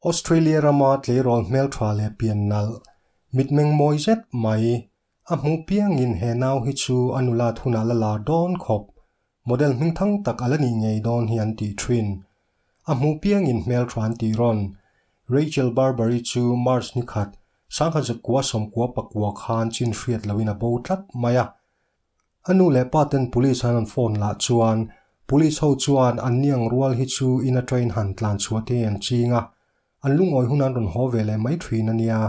Australia rama tleirawl hmeltha leh pian nalh, mitmeng mawi zet mai, a hmuh piangin he nau hi chu a nulat hunah la lar dawn khawp, model hmingthang tak a la nih ngei dawn hi an tih thin. A hmuh piangin hmeltha an tih rawn. Rachel Barbary chu March ni khat, sangha zakua sawmkua pakua khan chin hriat loin a bo tlat mai a. A nu leh pa ten police an rawn phone lah chuan police ho chuan an niang rual hi chu in a train han tlan chhuah te an ching a, an lungawi hun an rawn haw ve leh mai thin a nia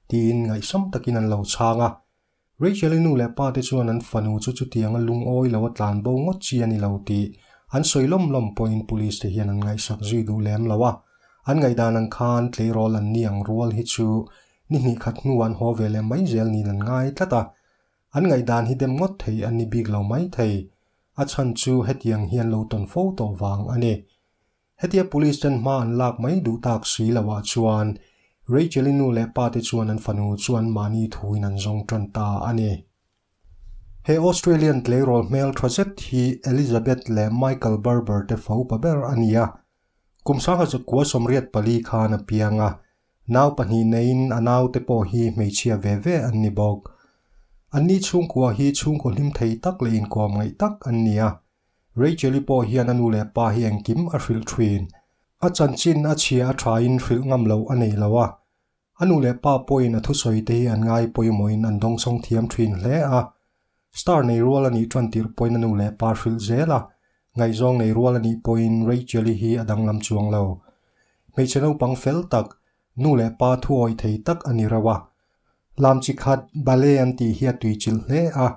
tiin ngaihsam takin an lo chhang a. Rachel-i nu leh pa te chuan an fanu chu chutianga lungawi lo a tlan bo ngawt chi a ni lo tih an sawi lawm lawm pawhin police te hian an ngaihsak zui duh lem lo a, an ngaihdan ang khan tleirawl an niang rual hi chu ni hnih khat hnuah an haw ve leh mai zel niin an ngai tlat a. An ngaihdan hi dem ngawt thei an ni bik lo mai thei. A chhan chu hetiang hian lo tawn fo tawh vang a ni. Hetia police ten hma an lak mai duh tak si lo ah chuan Rachel-i nu leh pa te chuan an fanu chu an mahni thuin an zawng tan ta a ni. He Australian tleirawl hmel tha zet hi Elizabeth leh Michael Barber te fo pa ber a ni a. Kum sangha zakua 84 khan a piang a, Nau pahnih neiin a naute pawh hi hmeichhia ve ve an ni bawk. Anni chhungkua hi chhungkaw hlim thei tak leh inkawm ngaih tak an ni a. Rachel-i pawh hian a nu leh pa hi engkim a hrilh thin. A chanchin a chhia a thain hrilh ngam loh a nei lo a. A nu leh pa pawhin a thusawi te hi an ngai pawimawhin an dawngsawng thiam thin hle a. Star nei rual a nih tan tirh pawhin a nu leh pa hrilh zel a, ngaihzawng nei rual a nih pawhin Rachel-i hi a danglam chuang lo. Hmeichhe naupang fel tak, nu leh pa thuawih thei tak a ni reuh a. Lam chi khat ballet an tih hi a tuichilh hle a,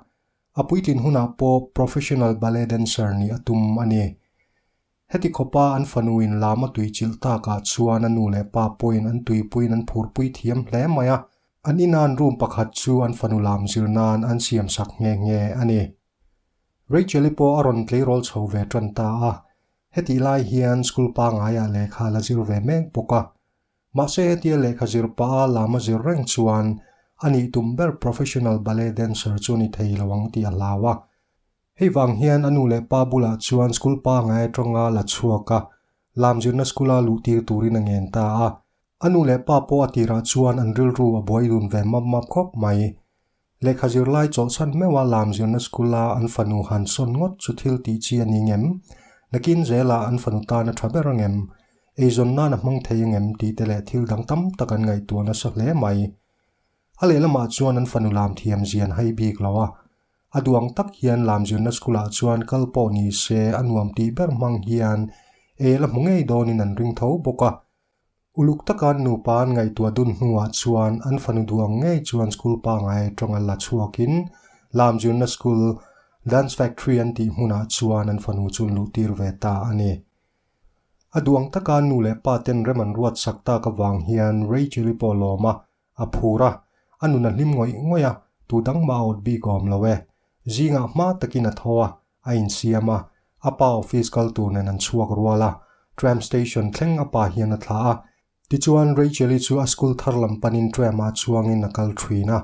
a puitlin hunah pawh professional ballet dancer nih a tum a ni. Heti khawpa an fanuin lam a tuichilh takah chuan a nu leh pa pawhin an tuipuiin an phurpui thiam hle mai a, an inan room pakhat chu an fanu lam zir nan an siam sak nghe nghe a ni. Rachel-i pawh a rawn tleirawl chho ve tan ta a, hetih lai hian school pangaiah lehkha la zir ve mek bawk a. Mahse hetia lehkha zir pah a lam a zir reng chuan a nih tum ber professional ballet dancer chu a ni thei lo ang tih a hlau a. Hei vang hian a nu leh pa bulah chuan school pangai atanga la chhuak a, lam zirna school-a luh tir turin a ngen ta a. A nu leh pa pawh a tirah chuan an rilru a buai dun ve map map khawp mai. Lehkha zirlai chawlhsan meuha lam zirna school-a an fanu han sawn ngawt chu thil tih chi a ni ngem? Nakin zelah an fanu tan a tha ber angem? Eizawn nan a hmang thei angem tih te leh thil dang tam tak an ngaihtuah nasa hle mai. A lehlamah chuan an fanu lam thiam zian hai bik lo a, A duang tak hian lam zirna school ah chuan kal pawh ni se a nuam tih ber hmang hian el a hmu ngei dawnin an ring tho bawk a. Uluk taka an nupa an ngaihtuah dun hnuah chuan an fanu duang ngei chuan school pangai atanga la chhuakin lam zirna school Dance Factory an tih hmunah chuan an fanu chu an luh tir ve ta a ni. A duang taka an nu leh pa ten rem an ruat sak tak avang hian Rachel-i pawh lawm a, A phur a, a nun a hlim ngawih ngawih a, tu dang mah a awt bik awm lo e. Zingah hma takin a tho a, a insiam a, a pa office kal tur nen an chhuak rual a, tram station thleng a pa hian a thlah a. Tichuan Rachel-i chu a school thar lam panin tram ah chuangin a kal thin a.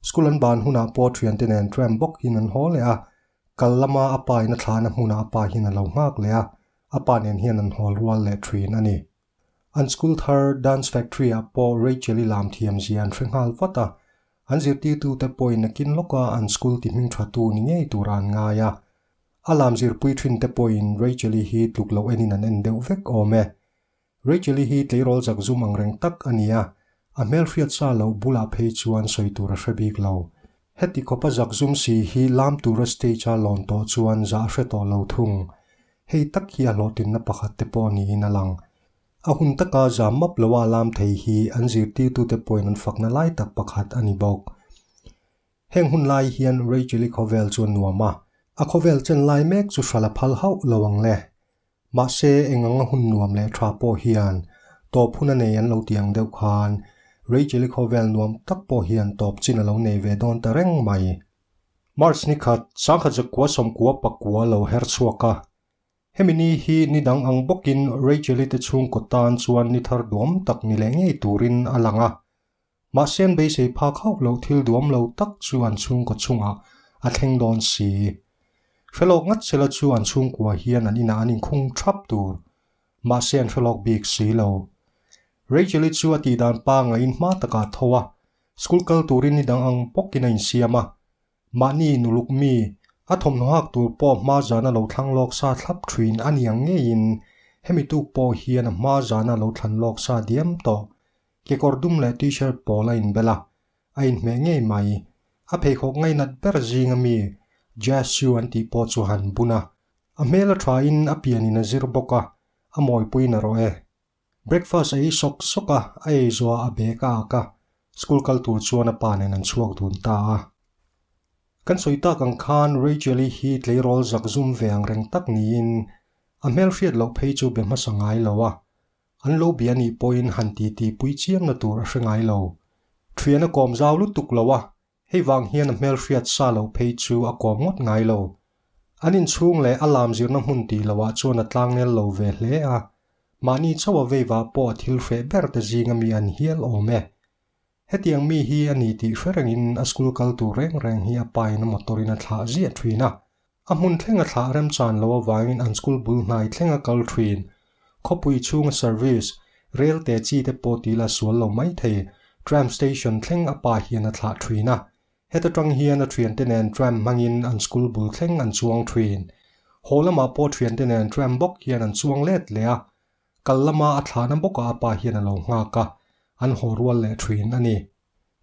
School an ban hunah pawh thiante nen tram bawkin an haw leh a, kal lama a pa in a thlahna hmunah a pa hian a lo nghak leh a, a pa nen hian an hawl rual leh thin a ni. An school thar Dance Factory ah pawh Rachel-i lam thiam zia an hre nghal vat a, an zirtirtute pawhin nakin lawka an school ti hming tha tu ni ngei tura an ngai a. A lam zirpui thin te pawhin Rachel-i hi tluk loh enin an en deuh vek awm e. Rachel-i hi tleirawl zak zum ang reng tak a ni a, a hmelhriat sa loh bulah phei chuan sawi tur a hre bik lo. Heti khawpa zak zum si hi lam tura stage a lawn tawh chuan zah a hre tawh lo thung. Hei tak hi a hlawhtlinna pakhat te pawh niin a lang. A hun taka zam map loa lam thei hi an zirtirtute pawhin an fakna lai tak pakhat a ni bawk. Heng hun lai hian Rachel-i khawvel chu a nuam a, a khawvel chen lai mek chu hral a phal hauh lo ang le. Mahse, eng anga hun nuam leh tha pawh hian tawp hun a nei an lo ti ang deuh khan Rachel-i khawvel nuam tak pawh hian tawp chin a lo nei ve dawn ta reng mai. March ni khat, sangkhat zakua sawmkua pakua lo her chhuak a. Hemi ni hi ni dang ang bawkin Rachel-i te chhungkaw tan chuan ni thar duam tak ni leh ngei turin a lang a. Mahse an beisei phak hauh loh thil duam lo tak chu an chhungkaw chungah a thleng dawn si. Hrelawk ngat sela chu an chhungkua hian an inah an inkhung thap tur. Mahse an hrelawk bik si lo. Rachel-i chu a tihdan pangaiin hma takah a tho a, school kal turin ni dang ang bawkin a insiam a. Mahni nuluk mi, a thawmhnaw hak tur pawh hma zana lo thlang lawk sa thlap thin a ni ang ngeiin hemi tuk pawh hian a hma zana lo thlan lawk sa diam tawh. Kekawr dum leh t-shirt pawl a inbel a, a inhmeh ngei mai. A pheikhawk ngainat ber zinga mi Jazz shoe an tih pawh chu han bun a. A hmel a thain a pianin a zir bawk a, a mawipui narawh e. Breakfast a ei sawk sawk a, a ei zuah a bag a ak a, school kal tur chuan a pa nen an chhuak dun ta a. Kan sawi tak ang khan Rachel-i hi tleirawl zak zum ve ang reng tak niin a hmel hriat loh phei chu be hmasa ngai lo a, an lo bia nih pawhin han titi pui chiamna tur a hre ngai lo. Thian a kawm zau lutuk lo a, Hei vang hian a hmelhriat sa lo phei chu a kawm ngawt ngai lo. An inchhung leh a lam zirna hmun tih loah chuan a tlangnel lo ve hle a, mahni chauh a veivah pawh a thil hreh ber te zinga mi an hial awm e. Hetiang mi hi a ni tih hre rengin a school kal tur reng reng hi a pain a motor in a thlah ziah thin a. A hmun thleng a thlah remchan lo avangin an school bul hnai thleng a kal thin. Khawpui chhunga service, rel te chi te pawh tih la sual lo mai thei, tram station thleng a pa hian a thlah thin a. Heta tang hian a thiante nen tram hmangin an school bul thleng an chuang thin. Haw lamah pawh thiante nen tram bawk hian an chuang let leh a. Kal lama a thlahna bawkah a pa hian a lo nghak a, an haw rual leh thin a ni.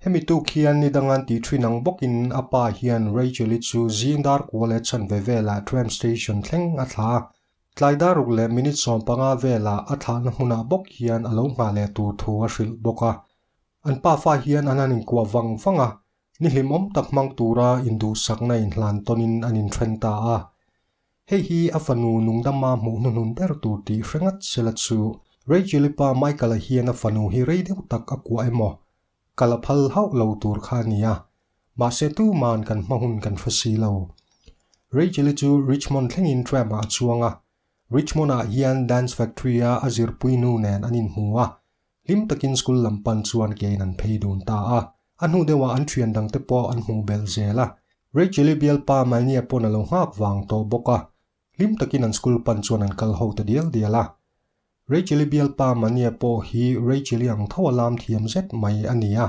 Hemi tuk hian ni dangan tih thin ang bawkin a pa hian Rachel-i chu zing dar kua leh chanve velah tram station thleng a thlah a. Tlai dar ruk leh minute 15 velah a thlahna hmunah bawk hian a lo nghah leh tur thu a hrilh bawk a. An pafa hian an han inkuah vang vang a, ni hlimawm tak hmang tura induhsakna inhlan tawnin an inthen ta a. Hei hi a fanu nungdama hmuh hnuhnun ber tur tih hre ngat sela chu Rachel-i pa Michael-a hian a fanu hi rei deuh tak a kuah emaw ka la phal hauh lo tur kha a ni a, mahse tuman kan hma hun kan hre si lo. Rachel-i chu Richmond thlengin tram-ah a chuang a, Richmond-ah hian Dance Factory-a a zirpui nu nen an inhmu a, hlim takin school lam pan chuan kein an phei dun ta a. A hnu deuhah an thian dangte pawh an hmuh belh zel a. Rachel-i bialpa Malnia pawn a lo nghak vang tawh bawk a, hlim takin an school pan chuan an kal ho ta dial dial a. Rachel-i bialpa Mania pawh hi Rachel-i ang tho a lam thiam zet mai a ni a.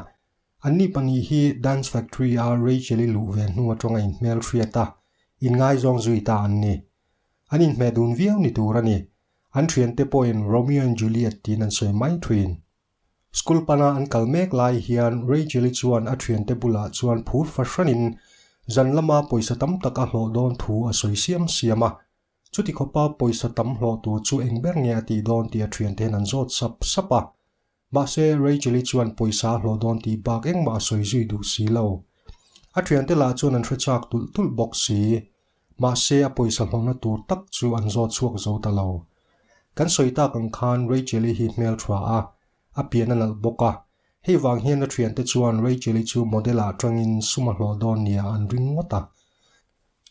Anni pahnih hi Dance Factory-a Rachel-i luh ve hnu atanga inhmel hriat a, inngaizawng zui ta an ni. An inhmeh dun viau ni tur a ni. An thiante pawhin Romeo and Juliet tiin an sawi mai thin. School pana an kal mek lai hian Rachel-i chuan a thiante bulah chuan phur fahranin zan lama pawisa tam tak a hlawh dawn thu a sawi siam siam a. Chuti khawpa pawisa tam hlawh tur chu eng ber nge a tih dawn tih a thiante hian an zawt sap sap a. Mahse, Rachel-i chuan pawisa a hlawh dawn tih bak engmah a sawi zui duh si lo. A thiante lah chuan an hre chak tulh tulh bawk si. Mahse, a pawisa hlawhna tur tak chu an zawt chhuak zo ta lo. Kan sawi tak ang khan Rachel-i hi hmel tha a, a pian a nalh bawk a. Hei vang hian a thiante chuan Rachel-i chu model-ah atangin sum a hlawh dawn nia an ring ngawt a.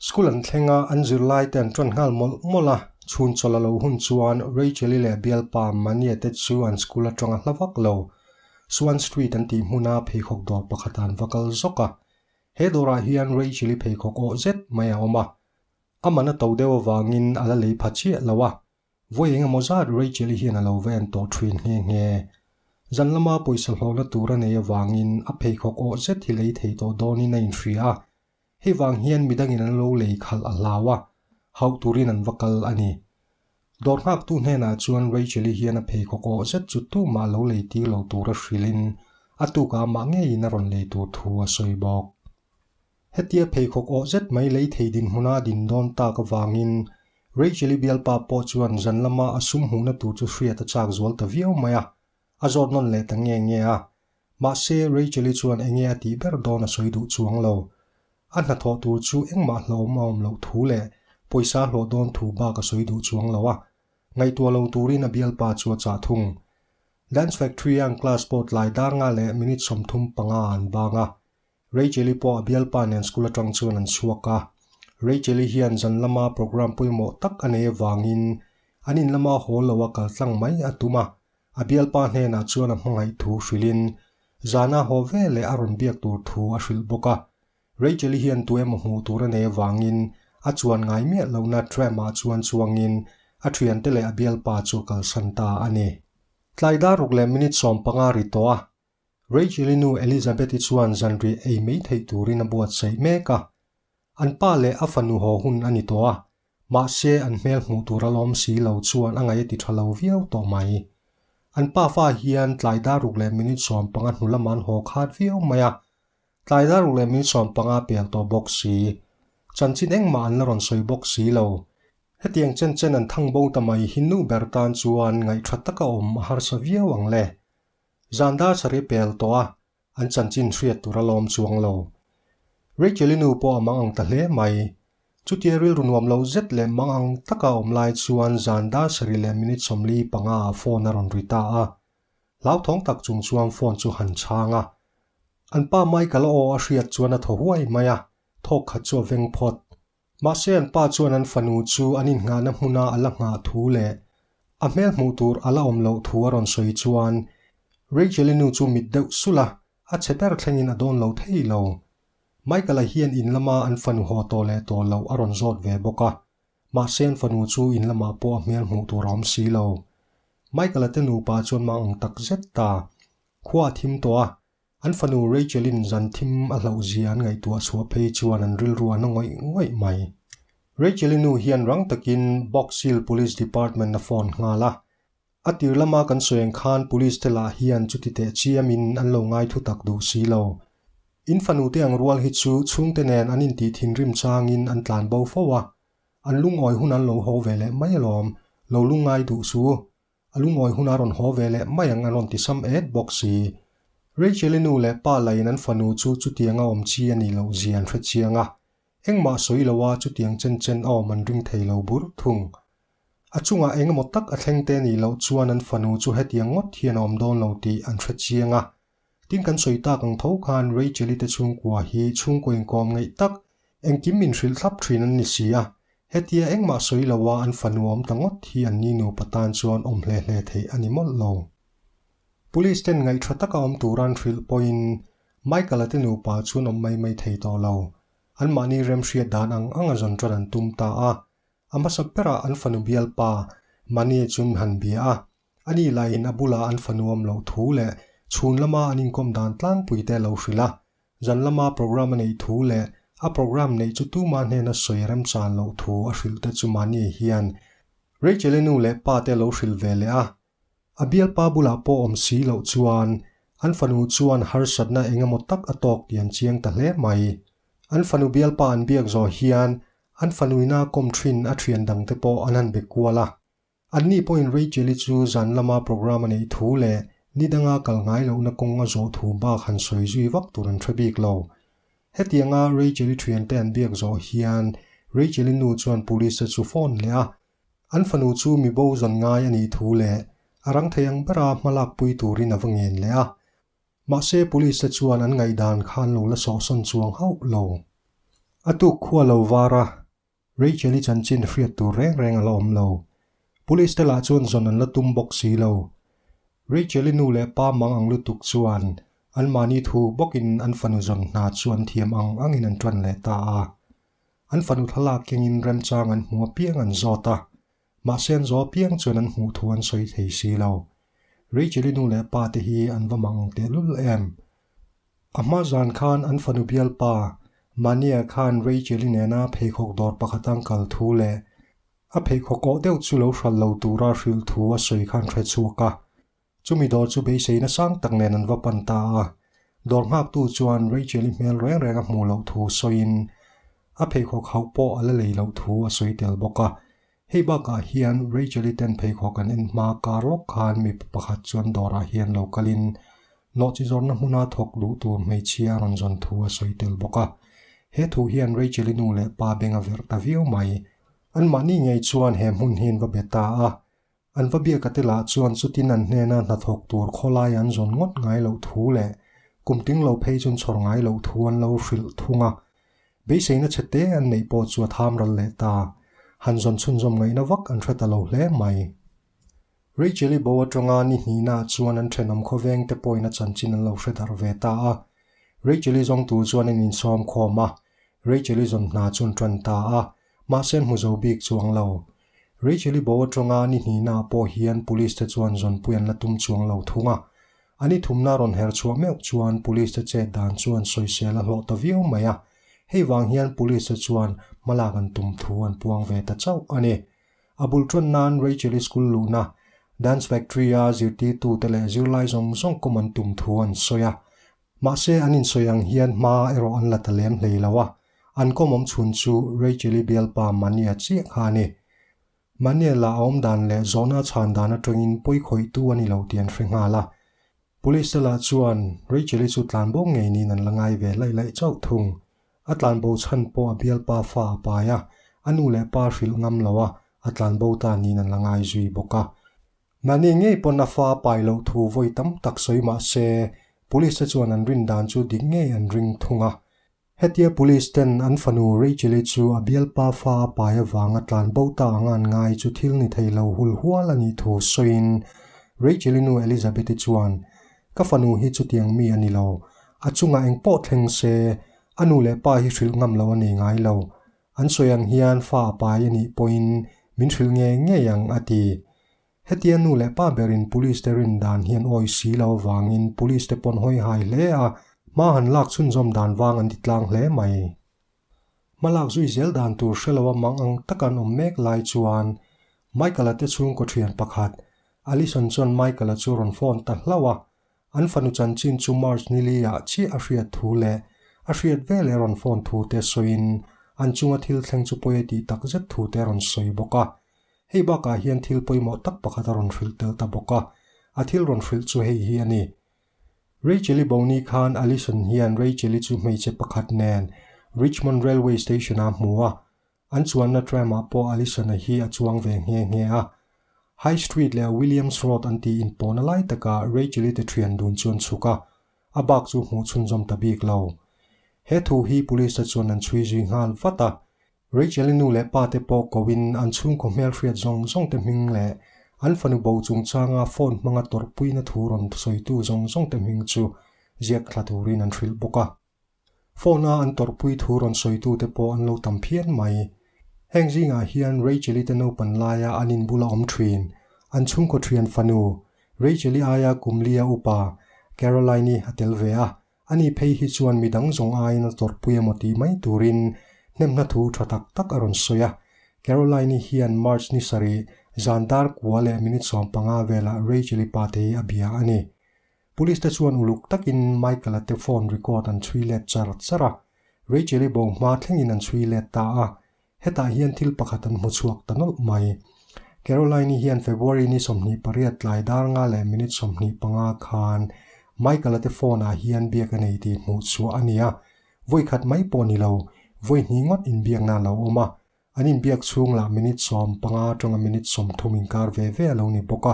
School an thleng a, an zirlai te an ṭan nghal mawlh mawlh a, chhun chawlh a lo hun chuan Rachel-i leh bialpa Mania te chu an school aṭanga hla vak lo, Swan Street an tih hmuna pheikhawk dawr pakhat ah an va kal zawk a. He dawrah hian Rachel-i pheikhawk awh zet mai a awm a, a man a to deuh avangin a la lei pha chiah lo a, vawi eng emaw zat Rachel-i hian a lo va en tawh ṭhin nghe nghe. Zan lama pawisa hlawhna tur a nei avangin a pheikhawk awh zet hi lei thei tawh dawnin a inhria a, Hei vang hian midangin an lo lei khalh a hlau a, hauh turin an va kal a ni. Dawr nghaktu hnenah chuan Rachel-i hian a pheikhawk awh zet chu tumah lo lei tir lo tura hrilhin a tukah amah ngeiin a rawn lei tur thu a sawi bawk. Hetia pheikhawk awh zet mai lei thei dinhmuna a din dawn tak avangin Rachel-i bialpa pawh chuan zan lama a sum hmuhna tur chu hriat a chak zual ta viau mai a, a zawt nawn leh ta nge nge a. Mahse, Rachel-i chuan enge a tih ber dawn a sawi duh chuang lo. A hnathawh tur chu engmah hlauhawm a awm loh thu leh pawisa hlawh dawn thu bak a sawi duh chuang lo a. Ngaihtuah lo turin a bialpa chu a chah thung. Dance Factory-a an class pawh tlai dar nga leh minute 35 an bang a. Rachel-i pawh a bialpa nen school atang chuan an chhuak a. Rachel-i hian zan lama program pawimawh tak a nei avangin an in lama haw lo a kal tlang mai a tum a. A bialpa hnenah chuan a hmangaih thu hrilhin zana haw ve leh a rawn biak tur thu a hrilh bawk a. Rachel-i hian tu emaw hmuh tur a nei avangin a chuan ngai miah lohna tram-ah chuan chuangin a thiante leh a bialpa chu a kalsan ta a ni. Tlai dar ruk leh minute 15 ri tawh a, Rachel-i nu Elizabeth-i chuan zanriah ei mai theih turin a buatsaih mek a. An pa leh a fanu haw hun a ni tawh a, mahse an hmel hmuh tur a lawm si lo chuan a ngaih a ti tha lo viau tawh mai. An pa fa hian tlai dar ruk leh minute 15 hnu lamah an haw khat viau mai a, tlai dar ruk leh minute 15 pel tawh bawk si. Chanchin engmah an la rawn sawi bawk si lo. Hetiang chen chen an thang bo ta mai hi nu ber tan chuan ngaih tha taka awm a harsa viau ang le. Zan dar sarih pel tawh a, an chanchin hriat tur a lawm chuang lo. Rachel-i nu pawh a mang ang ta hle mai. Chutia rilru nuam lo zet leh mang ang taka awm lai chuan zan dar sarih leh minute 45 ah phone a rawn ri ta a. Hlauthawng tak chung chuan phone chu han chhang a. An pa Michael-a aw a hriat chuan a thaw huai mai a, thawk khat chu a veng phawt. Mahse an pa chuan an fanu chu an innghahna hmuna a la nghah thu leh a hmel hmuh tur a la awm loh thu a rawn sawi chuan Rachel-i nu chu mit deuh sulh a, a chhe ber thlengin a dawn lo thei lo. Michael-a hian in lama an fanu haw tawh leh tawh loh a rawn zawt ve bawk a, mahse an fanu chu in lamah pawh a hmel hmuh tur a awm si lo. Michael-a te nupa chuan mang ang tak zet ta. Khua a thim tawh a, An fanu Rachel-in zan thim a hlauh zia an ngaihtuah chhuah phei chuan an rilru an a ngawih ngawih mai. Rachel-i nu hian rang takin Box Hill Police Department a phone nghal a. A tir lama kan sawi ang khan Police te lah hian chuti teh chiamin an lo ngai thu tak duh si lo. In fanu te ang rual hi chu chhungte nen an intih thinrim changin an tlan bo fo a. An lungawi hun an lo haw ve leh mai alawm, lo lungngai duh su. A lungawi huna rawn haw ve leh mai ang a rawn ti sam et bawk si. Rachel-i nu leh pa lain an fanu chu chutianga awm chi a nih loh zia an hre chiang a, engmah sawi loa chutiang chen chen a awm an ring thei lo bur thung. A chungah eng emaw tak a thleng te a nih loh chuan an fanu chu hetiang ngawt hian a awm dawn lo tih an hre chiang a. Tin kan sawi tak ang tho khan Rachel-i te chhungkua hi chhungkaw inkawm ngeih tak, engkim min hrilh thlap thin an ni si a, hetia engmah sawi loa an fanu awm ta ngawt hi an ni nupa tan chuan awm hle hle theih a ni mawlh lo. Police ten ngaih tha taka awm tura an hrilh pawhin Michael-a te nupa chuan awm mai mai thei tawh lo. Anmahni remhriat dan ang anga zawn tan an tum ta a, a hmasa berah an fanu bialpa Manie chu an han bia a, Ani laiin a bulah an fanu awm loh thu leh chhun lama an inkawm dan tlangpui te lo hrilh a, zan lama program a neih thu leh a program neih chu tuma hnena sawi remchan loh thu a hrilh te chu mahni hian Rachel-i nu leh pa te lo hrilh ve leh a. A bialpa bulah pawh awm si loh chuan an fanu chuan harsatna eng emaw tak a tawk tih an chiang ta hle mai. An fanu bialpa an biak zawh hian an fanuina kawm thin a thian dangte pawh an han be kual a. Anni pawhin Rachel-i chu zan lama program a neih thu leh ni danga kal ngai lohna kawng a zawh thu bak han sawi zui vak tur an hre bik lo. Hetianga Rachel-i thiante an biak zawh hian Rachel-i nu chuan police-te chu phone leh a, an fanu chu mi bo zawn ngai a nih thu leh a rang thei ang bera hma lakpui turin a va ngen leh a. Mahse police-te chuan an ngaihdan kha an lo la sawhsawn chuang hauh lo. A tuk khua lo var a, Rachel-i chanchin hriat tur reng reng a la awm lo. Police te lah chuan zawn an la tum bawk si lo. Rachel-i nu leh pa mang ang lutuk chuan anmahni thu bawkin an fanu zawn hna chu an thiam ang angin an tan leh ta a. An fanu thlalak kengin remchang an hmu apiang an zawt a, mahse an zawh apiang chuan an hmuh thu an sawi thei si lo. Rachel-i nu leh pa te hi an va mang ang tehlul em? A hma zan khan an fanu bialpa Mania khan Rachel-i nena pheikhawk dawr pakhat an kal thu leh a pheikhawk awh deuh chu lo hral lo tura hrilh thu a sawi khan hre chhuak a. Chumi dawr chu beiseina sang tak nen an va pan ta a. Dawr nghaktu chuan Rachel-i hmel reng reng a hmuh loh thu sawiin a pheikhawk hauh pawh a la lei loh thu a sawi tel bawk a. Hei bakah hian Rachel-i ten pheikhawk an en hma kar lawk khan mipa pakhat chuan dawrah hian lo kalin nawhchi zawrhna hmuna thawk luh tur hmeichhia a rawn zawn thu a sawi tel bawk a. He thu hian Rachel-i nu leh pa beng a verh ta viau mai. Anmahni ngei chuan he hmun hi an va be ta a. An va biak a te lah chuan chutin an hnena hnathawk tur khawlai an zawn ngawt ngai loh thu leh kum ting lo phei chuan chhawr ngai loh thu an lo hrilh thung a. Beiseina chhe te an neih pawh chu a tham ral leh ta. Han zawn chhunzawm ngaihna vak an hre ta lo hle mai. Rachel-i bo atanga ni hnihnaah chuan an thenawm khawveng te pawhin a chanchin an lo hre darh ve ta a. Rachel-i zawng tur chuan an insawm khawm a, Rachel-i zawn hna chu an tan ta a, mahse an hmu zo bik chuang lo. Rachel-i bo atanga ni hnihnaah pawh hian police te chuan zawnpui an la tum chuang lo thung a. A ni thumna rawn her chhuah meuh chuan police te chet dan chuan sawisel a hlawh ta viau mai a. Hei vang hian police te chuan hmalak an tum thu an puang ve ta chauh a ni. A bul ṭan nan Rachel-i school luhna, Dance Factory-a zirtirtute leh zirlai zawng zawng kawm an tum thu an sawi a. Mahse an insawi ang hian hma erawh an la ta lem hlei lo a, an kawm awm chhun chu Rachel-i bialpa Mania chiah kha a ni. Mania lah a awm dan leh zawhna a chhan dan atangin pawi khawihtu a ni lo tih an hre nghal a. Police te lah chuan Rachel-i chu tlanbo ngei niin an la ngai ve laih laih chauh thung. A tlanbo chhan pawh a bialpa fa a pai a, a nu leh pa hrilh ngam lo a, a tlanbo ta niin an la ngai zui bawk a. Mahni ngei pawn a fa pai loh thu vawi tam tak sawi mah se, Police te chuan an rin dan chu dik ngei an ring thung a. Hetia Police ten an fanu Rachel-i chu a bialpa fa a pai avanga tlan bo ta anga an ngai chu thil ni thei lo hul hual a nih thu sawiin Rachel-i nu Elizabeth-i chuan, Ka fanu hi chutiang mi a ni lo. A chungah eng pawh thleng se, a nu leh pa hi hrilh ngam lo a nei ngai lo. An sawi ang hian fa a pai a nih pawhin min hrilh ngei ngei ang, a ti. Hetia nu leh pa berin police te rin dan hian awi si lo avangin police te pawn hawi hai hle a, hma han lak chhunzawm dan vang an ti tlang hle mai. Hma lak zui zel dan tur hre lo a mang ang taka an awm mek lai chuan Michael-a te chhungkaw thian pakhat, Allison chuan Michael-a chu rawn phone ta hlauh a, An fanu chanchin chu March nili-ah chiah a hriat thu leh a hriat veleh rawn phone thu te sawiin an chunga thil thleng chu pawi a tih tak zet thu te a rawn sawi bawk a. Hei bakah hian thil pawimawh tak pakhat a rawn hrilh tel ta bawk a, a thil rawn hrilh chu hei hi a ni. Rachel-i boni khan Allison hian Rachel-i chu hmeichhe pakhat nen Richmond Railway Station-ah a hmu a, An chuanna tram-ah pawh Allison-a hi a chuang ve nghe nghe a. High Street leh Williams Road an tih inpawhna lai takah Rachel-i te thian dun chu an chhuk a, a bak chu hmuh chhunzawm ta bik lo. He thu hi police te chuan an chhui zui nghal vat a. Rachel-i nu leh pa te pawh koin an chhungkaw hmelhriat zawng zawng te hming leh an fanu bo chungchanga phone hmanga tawrhpuina thu rawn sawitu zawng zawng te hming chu ziak thla turin an hrilh bawk a. Phone-a an tawrhpui thu rawn sawitute pawh an lo tam phian mai. Heng zingah hian Rachel-i te naupan laia an inbula awm thin, an chhungkaw thian fanu, Rachel-i aia kum lia upa, Caroline-i a tel ve a. Ani phei hi chuan midang zawng aiin a tawrhpui emaw tih mai turin hnemhna thu tha tak tak a rawn sawi a. Caroline-i hian March ni sarih, zan dar kua leh minute 15 velah Rachel-i pate hi a bia a ni. Police te chuan uluk takin Michael-a te phone record an chhui let char char a, Rachel-i bo hma thlengin an chhui let ta a, hetah hian thil pakhat an hmu chhuak ta nawlh mai. Caroline-i hian February ni 28 tlai dar nga leh minute 25 khan Michael-a te phone-ah hian biak a nei tih hmuh chhuah a ni a, vawi khat mai pawh ni lo, vawi hnih ngawt inbiakna a lo awm a, An inbiak chhung lah minute 15 atanga minute 30 inkar ve ve a lo ni bawk a.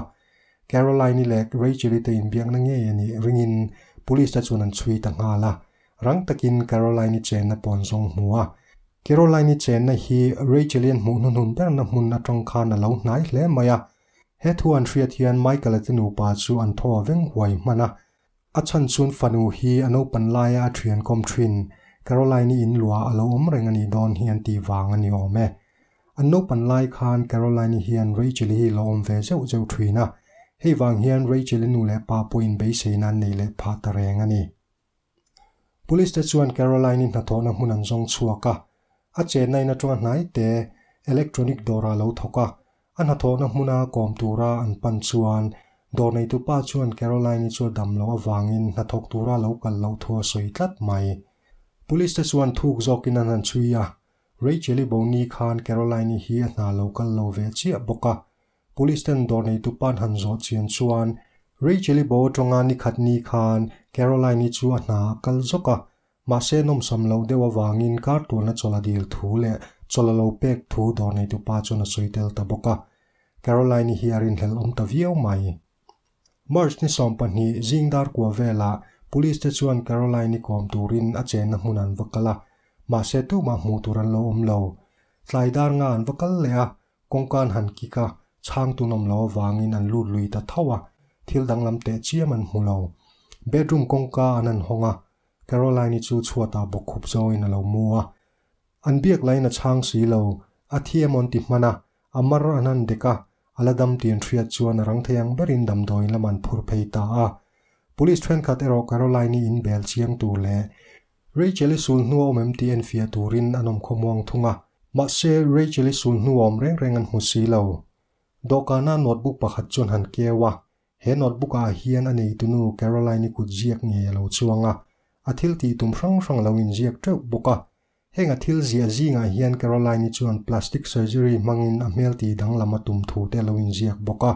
Caroline-i leh Rachel-i te inbiakna ngei a nih ringin police te chuan an chhui ta nghal a. Rang takin Caroline-i chenna pawn zawng hmu a. Caroline-i chenna hi Rachel-i an hmuh hnuhnun berna hmun atang khan a lo hnai hle mai a. He thu an hriat hian Michael-a te nupa chu an thaw a veng huai hman a. A chhan chuan fanu hi a naupan laia a thian kawm thin, Caroline-i in luah a lo awm reng a nih dawn hi an tih vang a ni awm e. An naupan lai khan Caroline-i hian Rachel-i hi lo awm ve zeuh zeuh thin a, hei vang hian Rachel-i nu leh pa pawhin beiseina an nei leh phah ta reng a ni. Police te chuan Caroline-i hnathawhna hmun an zawng chhuak a, a chenna in atanga hnai te electronic dawrah a lo thawk a, A hnathawhna hmuna kawm tura an pan chuan dawr neitupa chuan Caroline-i chu a dam loh avangin hnathawk tura lo kal loh thu a sawi tlat mai. Police te chuan thuk zawkin an han chhui a, Rachel-i boni khan Caroline-i hi a hna lo kal lo ve chiah bawk a. Police ten dawr neitupa'n han zawh chian chuan Rachel-i bo atanga nikhat ni khan Caroline-i chu a hna a kal zawk a, Mahse nawmsam loh deuh avangin kar tualna chawlh a dil thu leh chawlh a lo pek thu dawr neitupa chuan a sawi tel ta bawk a. Caroline-i hi a rinhlelh awm ta viau mai. March ni 20 zing dar kua velah Police te chuan Caroline-i kawm turin a chenna hmun an va kal a, mahse tumah hmuh tur an lo awm lo. Tlai dar nga an va kal leh a, kawngka an han kik a, chhang tun awm lo avangin an lut lui ta tho a, thil danglam teh chiam an hmu lo. Bedroom kawngka an han hawng a, Caroline-i chu chhuatah bawkkhup zawngin a lo mu a. An biak laiin a chhang si lo, a thi emaw an ti hman a. A mar an han dek a, a la dam tih an hriat chuan a rang thei ang berin damdawiin lam an phur phei ta a. Police thenkhat erawh Caroline-i in bel chiang tur leh Rachel-i sul hnu a awm em tih enfiah turin an awm khawmuang thung a. Mahse, Rachel-i sul hnu a awm reng reng an hmu si lo. Dawhkana notebook pakhat chuan han keu a, He notebook ah hian a neitunu Caroline-i kut ziak ngei a lo chuang a, a thil tih tum hrang hrang a lo inziak teuh bawk a. Heng a thil ziah zingah hian Caroline-i chuan plastic surgery hmangin a hmel tih danglam a tum thu te a lo inziak bawk a.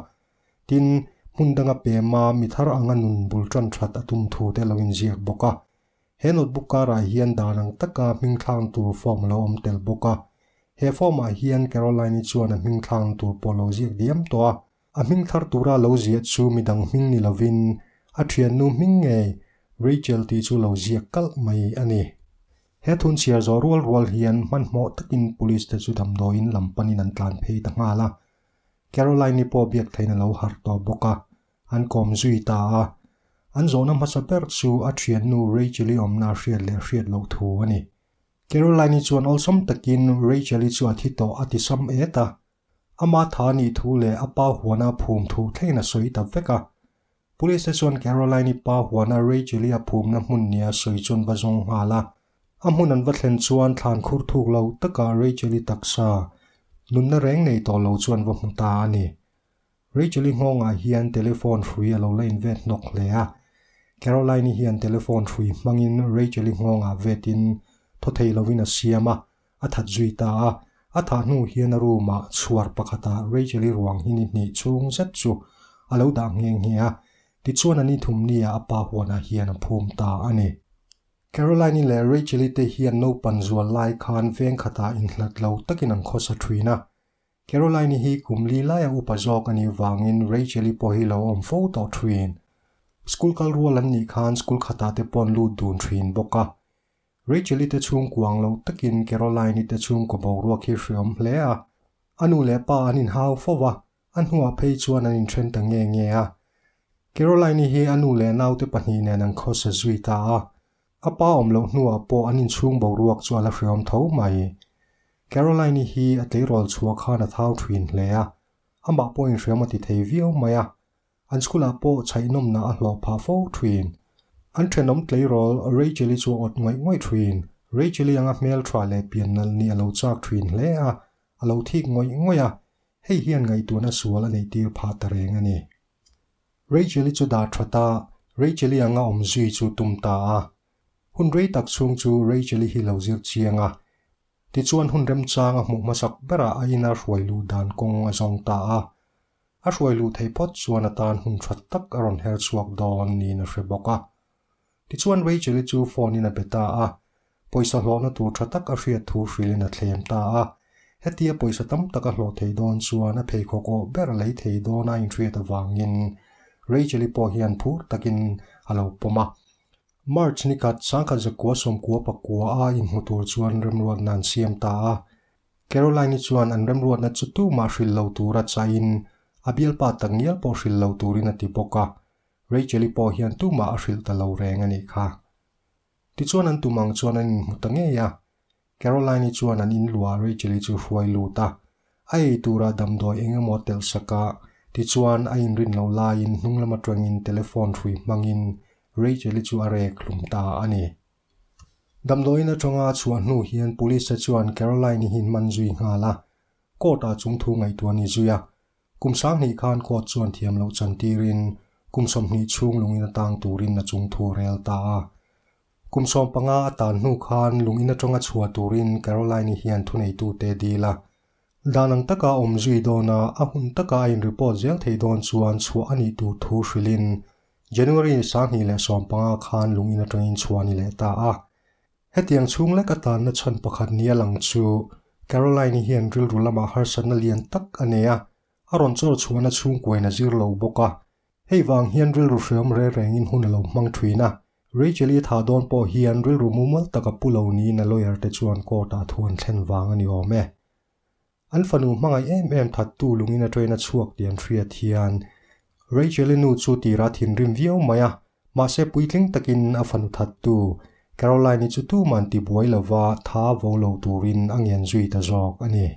Tin, hmun danga pema mi thar anga nun bul tan that a tum thu te a lo inziak bawk a. He notebook karah hian dan ang taka hming thlakna tur form a lo awm tel bawk a. He form ah hian Caroline-i chuan a hming thlakna tur pawh a lo ziak diam tawh a. A hming thar tura lo ziah chu midang hming ni lovin a thiannu hming ngei Rachel tih chu lo ziak kalh mai a ni. He thunchhiar zawh rual rual hian hmanhmawh takin police te chu damdawiin lam panin an tlan phei ta nghal a. Caroline-i pawh biak theihin a lo harh tawh bawk a, an kawm zui ta a. An zawhna hmasa ber chu a thiannu Rachel-i awmna a hriat leh hriat loh thu a ni. Caroline-i chuan awlsam takin Rachel-i chu a thi tawh a ti sam et a. Ama tha nih thu leh a pa huana phum thu thlengin a sawi ta vek a. Police te chuan Caroline-i pa huana Rachel-i a phumna hmun nia sawi chuan va zawng nghal a. A hmun an va thlen chuan thlan khur thuk lo takah Rachel-i taksa nunna reng nei tawh lo chuan va hmu ta a ni. Rachel-i nghawngah hian telephone hrui a lo la invet hnawk hle a. Caroline-i hian telephone hrui hmangin Rachel-i nghawngah vetin thaw thei lovin a siam a, A that zui ta a, a thah hnu hian a room ah chhuar pakhatah Rachel-i ruang hi ni hnih chhung zet chu a lo dah nghe nghe a, tichuan a ni thumni ah a pa huanah hian a phum ta a ni. Caroline-i leh Rachel-i te hian naupan zual lai khan veng khatah inhlat lo takin an khawsa thin a, Caroline-i hi kum li laia upa zawk a nih vangin Rachel-i pawh hi lo awm fo tawh thin. School kal rual an nih khan school khatah te pawh an lut dun thin bawk a, Rachel-i te chhungkuang lo takin Caroline-i te chhungkaw boruak hi hreawm hle a. A nu leh pa an inhau fo va, a hnuah phei chuan an inthen ta nge nge a. Caroline-i hi a nu leh naute pahnih nen an khawsa zui ta a. A pa awm loh hnuah pawh an inchhung boruak chu a la hreawm tho mai. Caroline-i hi a tleirawl chhuah khan a thau thin hle a, amah pawh inhreawm a ti thei viau mai a. An school-ah pawh chhaihnawmna a hlawh phah fo thin. An thenawm tleirawl Rachel-i chu a awt ngawih ngawih thin. Rachel-i anga hmel tha leh pian nalh nih a lo chak thin hle a, a lo thik ngawih ngawih a, hei hian ngaihtuahna sual a neih tir phah ta reng a ni. Rachel-i chu dah that a, Rachel-i anga awm zui chu tum ta a. Hun rei tak chhung chu Rachel-i hi lo zir chiang a. Tichuan hun remchang a hmuh hmasak berah a ina hruai luh dan kawng a zawng ta a. A hruai luh theih phawt chuan a tan hun tha tak a rawn her chhuak dawn niin a hre bawk a. Tichuan Rachel-i chu phone in a be ta a, pawisa hlawhna tur tha tak a hriat thu hrilhin a thlem ta a. Hetia pawisa tam tak a hlawh thei dawn chuan a pheikhawk awh ber a lei thei dawn a inhriat avangin Rachel-i pawh hian phur takin a lo pawm a. March nikhat sangkhat zakua sawmkua pakua a inhmu tur chuan remruatna an siam ta a. Caroline-i chuan an remruatna chu tumah hrilh lo tura chahin a bialpa takngial pawh hrilh lo turin a ti bawk a, Rachel-i pawh hian tumah a hrilh ta lo reng a nih kha. Tichuan an tum ang chuan an inhmu ta ngei a, Caroline-i chuan an inluah Rachel-i chu hruai lut a, a ei tura damdawi eng emaw telh sak a, tichuan a inrin loh laiin hnung lam atangin telephone hrui hmangin Rachel-i chu a rek hlum ta a ni. Damdawiin atanga a chhuah hnu hian Police te chuan Caroline-i hi man zui nghal a, court ah chung thu ngaihtuah a ni zui a. Kum sanghnih khan court chuan thiam loh chan tirin kum 20 chhung lungin atang turin a chung thu a rel ta a. Kum 15 a tan hnu khan lungin atanga chhuah turin Caroline-i hian thuneitute dil a. Dan ang taka awm zui dawn a, a hun taka a in report zel thei dawn chuan chhuah a nih tur thu hrilhin January 2015 khan lungin atangin chhuah a ni leh ta a. Hetiang chhung lek atanna chhan pakhat nia lang chu Caroline-i hian rilru lamah harsatna lian tak a nei a, a rawn chawr chhuahna chhungkuain a zir lo bawk a. Hei vang hian rilru hreawm re rengin hun a lo hmang thin a. Rachel-i a thah dawn pawh hian rilru mumal tak a pu lo niin a lawyer te chuan court-ah thu an thlen vang a ni awm e. An fanu hmangaih em em thattu lungin a train a chhuak tih an hriat hian Rachel-i nu chu tira thinrim viau mai a, mahse puitling takin a fanu thattu Caroline-i chu tuman tibuai lova tha vo lo turin a ngen zui ta zawk a ni.